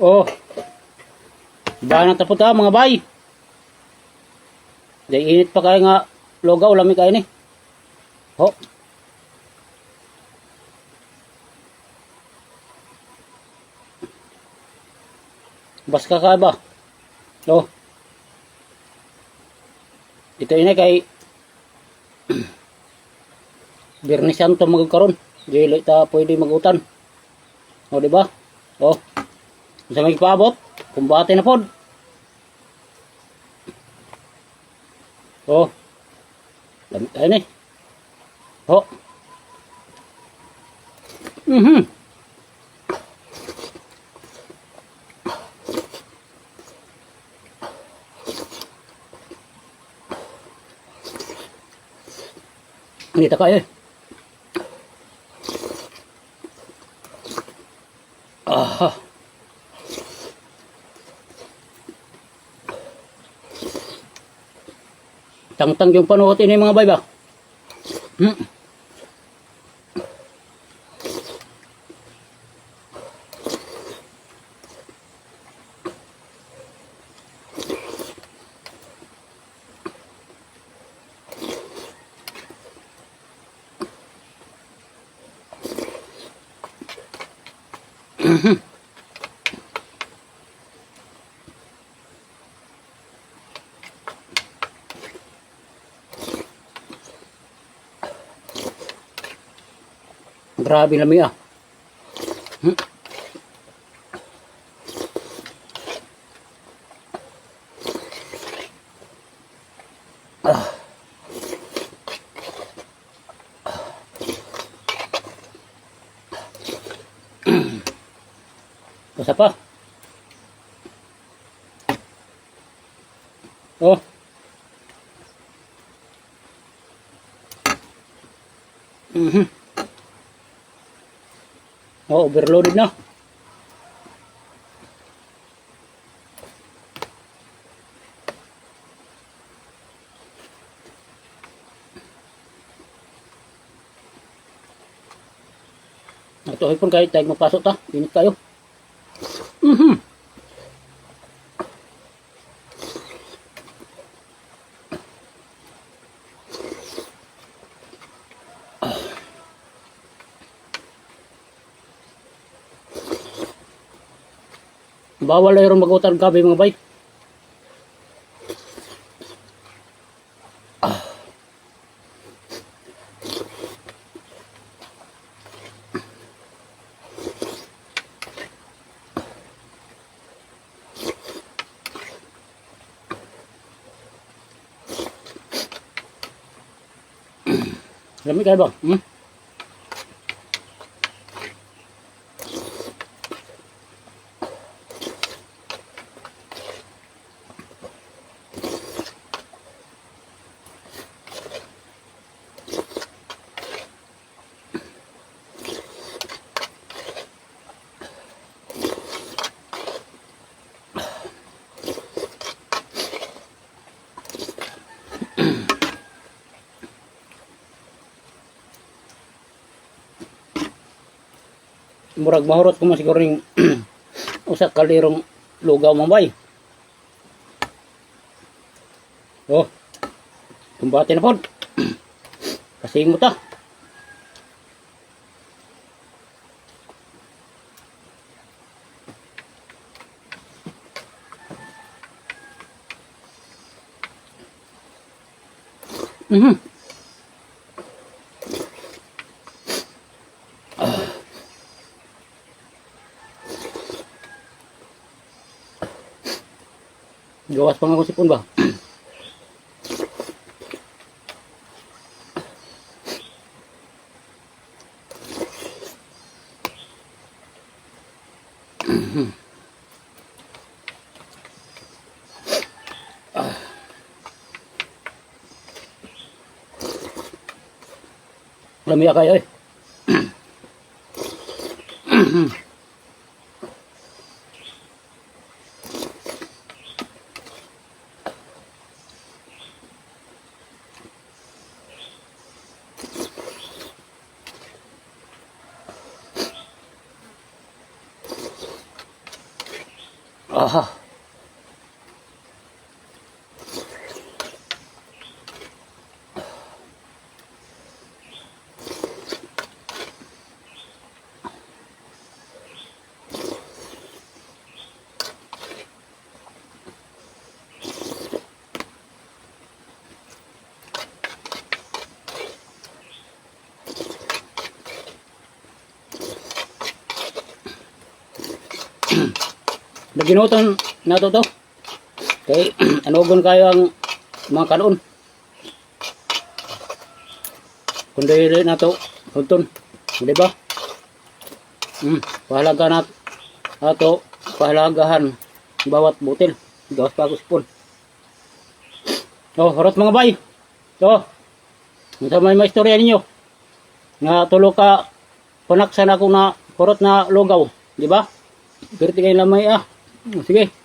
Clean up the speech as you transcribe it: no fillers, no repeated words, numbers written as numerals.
Oh. Ba na tapos ta, mga bay. Di init pa kayo nga lugaw, lami kayo ni. Ho. Basta ka ba? Oh. Ito ini kay Biyernes Santo magkaroon. Dili ta pwede magutan. O, di ba? O. Sa may paabot, kumbate na pod. O. Lamit tayo ni. O. Hindi ta kayo eh. Aha. Tangtang yung panuot ini, mga bay ba? Grabe lami ah. Ah. Usa pa. Oh. Oh, overloaded na. Ito hipon kahit tayo magpasok ta. Init tayo. Bawal na yung magutan gabi, mga bay. Lami kayo ba? Hmm? Murag mahurot ko man siguro ning usa ka lirong lugaw, mga bay. Oh. Kumbate na pod. Kasing mo ta. Gawas pa nga akong sipon ba? Lamiya kayo eh. Aha. Naginutan na to to. Kay anugon kayo ang mga kanon. Kung dili na to, huntun. Di ba? Pahalaga na ato, pahalagahan bawat butil. Gawas pa ako sipon. Oh, horot mga bay. Oh. Unsa may maistorya ninyo? Nga tulo ka panaksan ako na horot na lugaw, di ba? Perti kay lamay ah. Sige.